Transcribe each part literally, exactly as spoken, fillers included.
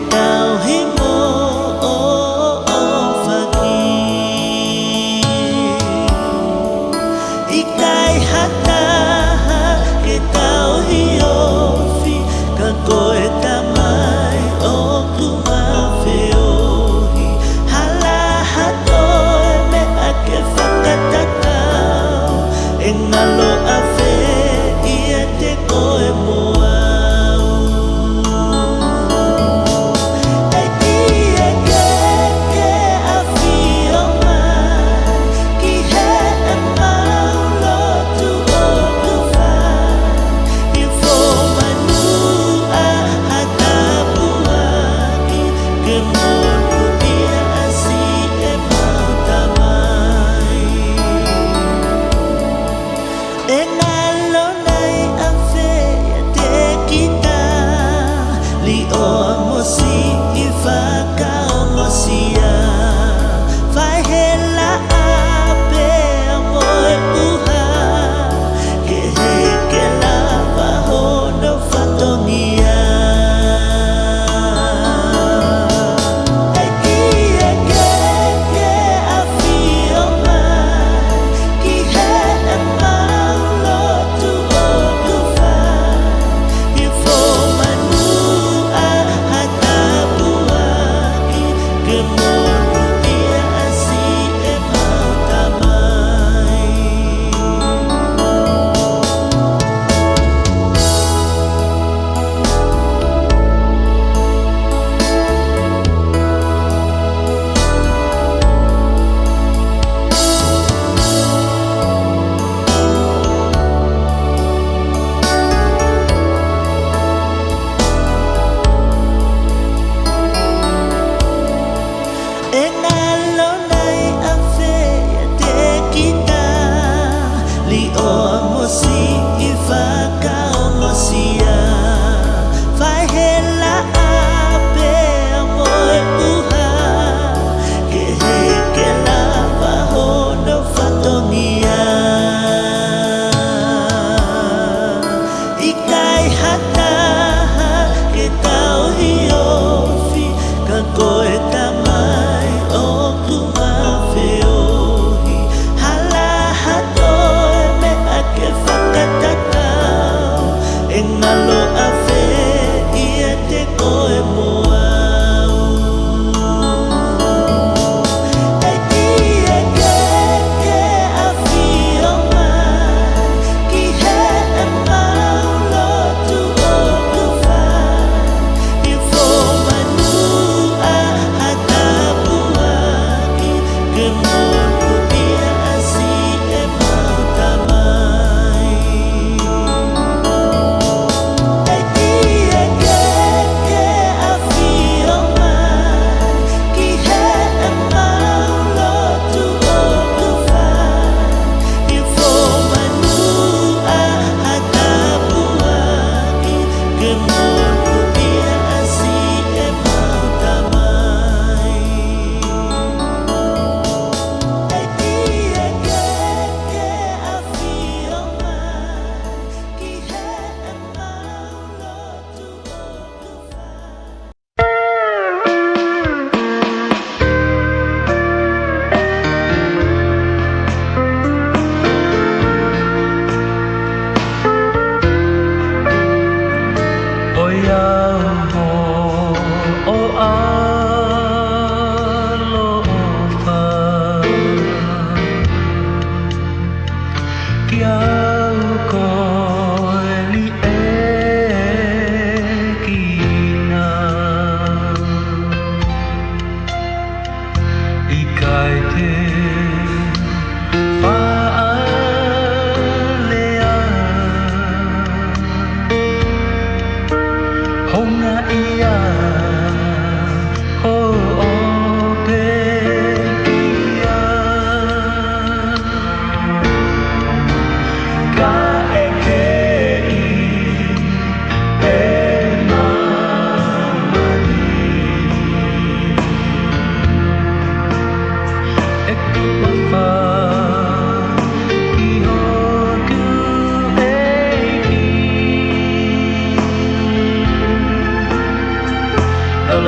Tauhi mo ʻoʻofaki. ʻIkai ha taha ke tauhi ofi, ka ko e Tamai ʻoku ma feohi. Hala ha toe meʻa ke fakatatau, ʻe ngalo ʻafē ʻiate koe mo au. ʻEiki, ke ke ʻafio mai ki heʻemau lotu ʻoku fai, hifo manu ʻa ha tāpuaki, ke monūʻia ʻa siʻemau Tamai. ʻE ngalo nai ʻafē ʻiate kita, liʻoa mo siʻi fakaongosia, fai hela ʻa pea mo e ʻuha, ke heke lava hono fatongia. ʻEiki, ke ke ʻafio mai ki heʻemau lotu ʻoku fai, hifo manu ʻa ha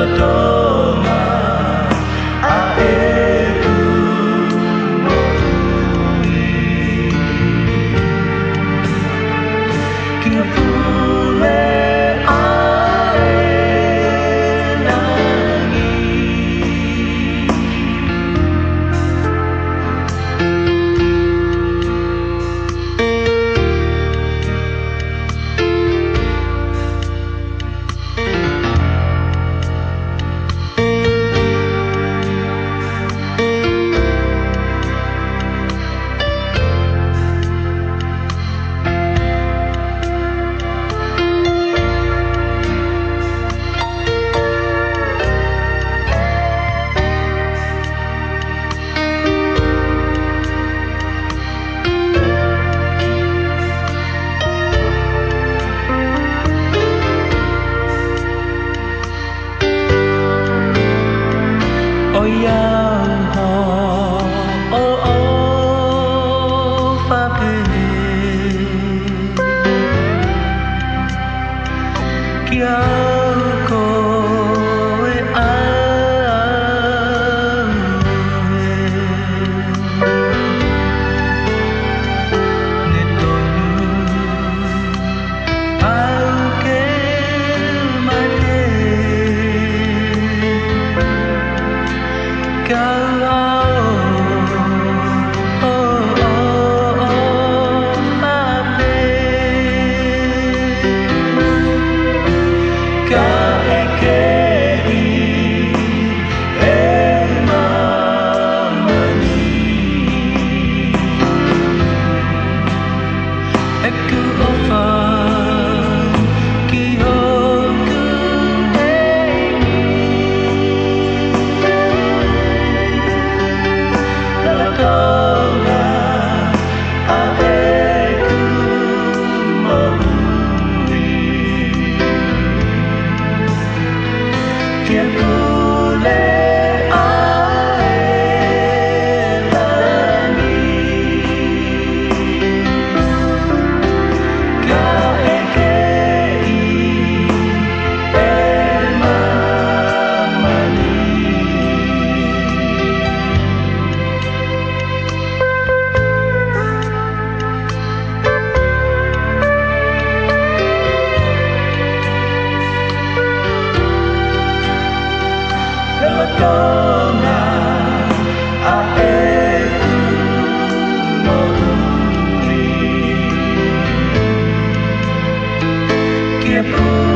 Tonga ʻa ʻeku moʻui, ke pule ʻa e langi. ʻOiauē, ʻofa pē kiate au ko e ʻauē. Ne tonu au ke mate, kau au ʻo ʻofa pē kae kehe ʻe māmani ʻeku ʻofa ki hoku ʻEiki. Lolotonga ʻa ʻeku moʻui, ke pule ʻa e langi, kae kehe ʻe māmani. Lolotonga ʻa ʻeku moʻui, ke pule